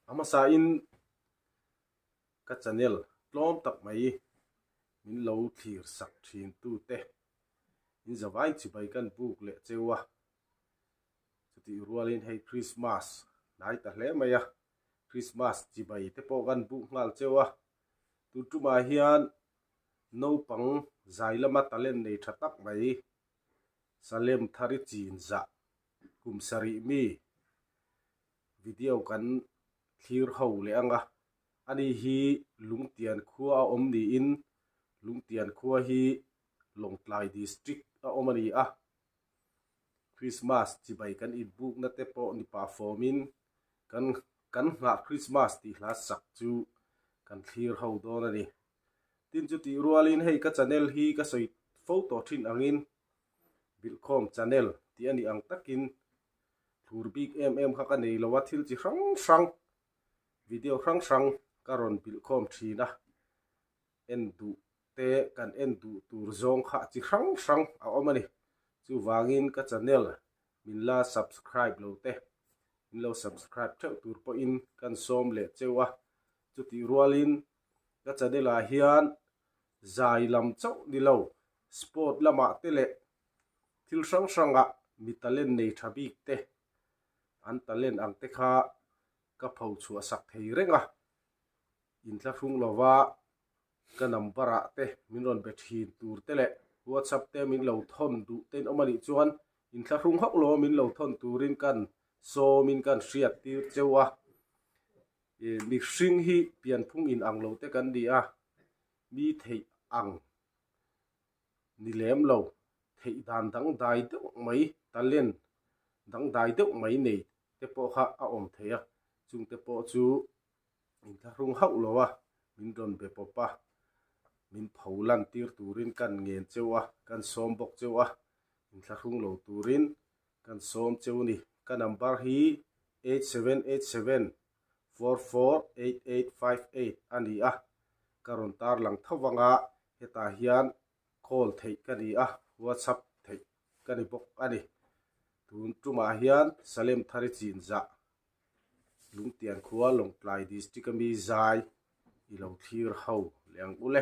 A hmasain ka channel tlawm tak mai min lo thlir sak thin tute in zavain chibai kan buk leh cheu a. Chutih rualin hei Christmas hnai ta hle mai a, Christmas chibai te pawh kan buk nghal cheu a. Tun tumah hian naupang zai lama talent nei tha tak mai Salem Thari Chinzah kum sarih mi video kan thlir ho leh ang a, ani hi Lungtian khua a awm niin Lungtian khua hi Lawngtlai District a awm a ni a, Christmas chibai kan inbukna te pawh ni pah fawmin kan kan nghah Christmas tih hla sak chu kan thlir ho dawn a ni. Tin chutih rualin hei ka channel hi ka sawi fo tawh thin angin Bilhkhawm channel tih a nih ang takin Thur bik em em kha ka nei lo a, thil chi hrang hrang, video hrang hrang ka rawn bilh khawm thin a, en duh te kan en duh tur zawng kha chi hrang hrang a awm a ni. Chuvangin ka channel min la subscribe lo te, min lo subscribe theuh tur pawhin kan sawm leh cheu a, chutih rualin ka channel ah hian zai lam chauh ni lo, sport lamah te leh Thil hrang hrangah mi talent nei tha bik te, an talent ang te kha ka pho chhuah sak thei reng a, inthlahrung lova ka number ah te min rawn be thin tur te leh WhatsApp te min lo thawn duh te in awm a nih chuan inthlahrung hauh lova min lo thawn turin kan sawmin kan hriat tir cheu a. Mihring hi pianphung inang lo te kan ni a, mi theih ang Ni lem lo, theih dan dangdai deuh mai, talent dangdai deuh mai nei te pawh kha a awm thei a, chung te pawh chu inthlahrung hauh lo a, min rawn be pawp a, min pho lan tir turin kan ngen cheu a, kan sawm bawk cheu a, inthlahrung lo turin kan sawm cheu ni. Ka number hi 8787448858 a ni a, ka rawn tarlang tho vanga hetah hian call theih ka ni a, WhatsApp theih ka ni bawk a ni. Tun tumah hian Salem Thari Chinzah, Lungtian khua Lawngtlai District a mi zai i lo thlir ho leh ang u le.